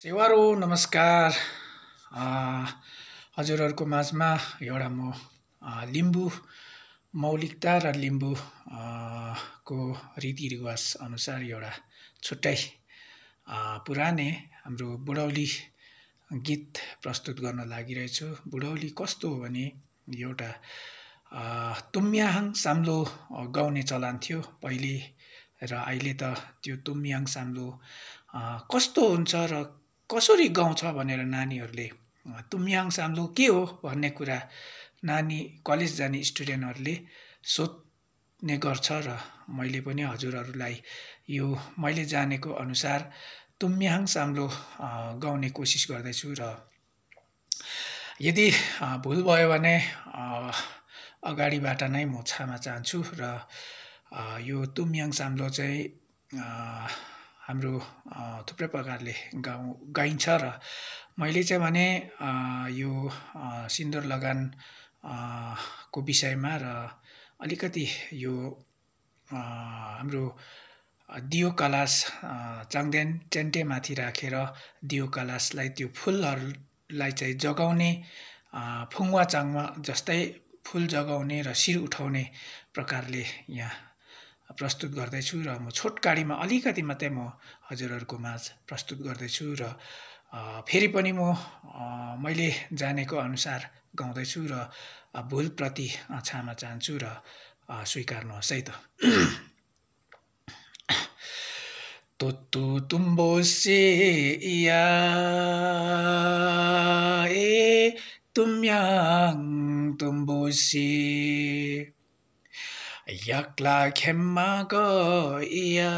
सेवारो नमस्कार। अ, हजुरहरूको माझमा एउटा म लिम्बू मौलिकता र लिम्बू को रीतिरिवाज अनुसार एउटा छुट्टै पुरानै हाम्रो बुढौली गीत प्रस्तुत गर्न लागिरहेछु। बुढौली कस्तो हो भने एउटा तुम्याहाङ साम्लो गाउने चलन थियो पहिले र अहिले त त्यो तुम्याङ साम्लो कस्तो हुन्छ र कसरी गाउँछ भनेर नानीहरूले तुम्याङ साम्लो के हो भन्ने कुरा नानी कलेज जाने स्टुडेन्टहरूले सोध्ने गर्छ र मैले पनि हजुरहरूलाई यो मैले जानेको अनुसार तुम्याङ साम्लो गाउने कोसिस गर्दैछु र यदि भुल भयो भने अगाडिबाट नै म क्षमा चाहन्छु र यो तुम्याङ साम्लो चाहिँ हाम्रो थुप्रै प्रकारले गाइन्छ र मैले चाहिँ भने यो सिन्दुर लगान को विषयमा र अलिकति यो हाम्रो दियो कलश चाङदेन टेन्टेमाथि राखेर दियो कलशलाई त्यो फुलहरूलाई चाहिँ जगाउने फुङ्वा चाङवा जस्तै फुल जगाउने र शिर उठाउने प्रकारले यहाँ प्रस्तुत गर्दैछु र म छोटकारीमा अलिकति मात्रै म हजुरहरूको माझ प्रस्तुत गर्दैछु र फेरि पनि म मैले जानेको अनुसार गाउँदैछु र भुलप्रति क्षमा चाहन्छु र स्वीकार्नुहोस् है त। तोत्तु तुम्बोसे इया ए तुम्याङ तुम्बोसे yakla khemmago iya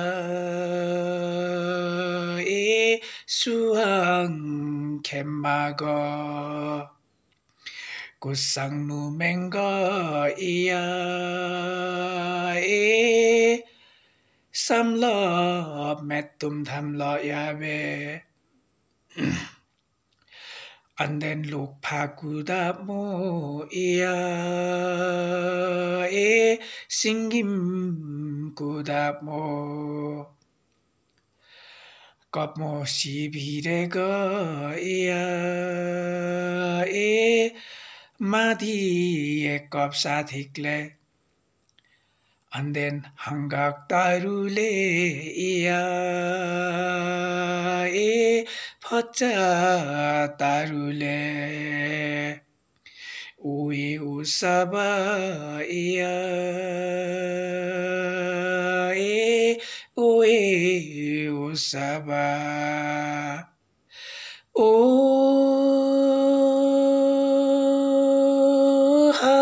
e suang khemmago kusang nu mengo iya e samlo metum thamlo yabe and then look pakuda mo iya e singim kuda mo kop mo sibire go iya e madi e kop sathikle and then hangak tarule iya e phacha tarule ui usaba iya e ui usaba o ha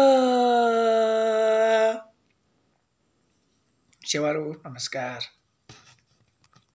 सेवारो नमस्कार।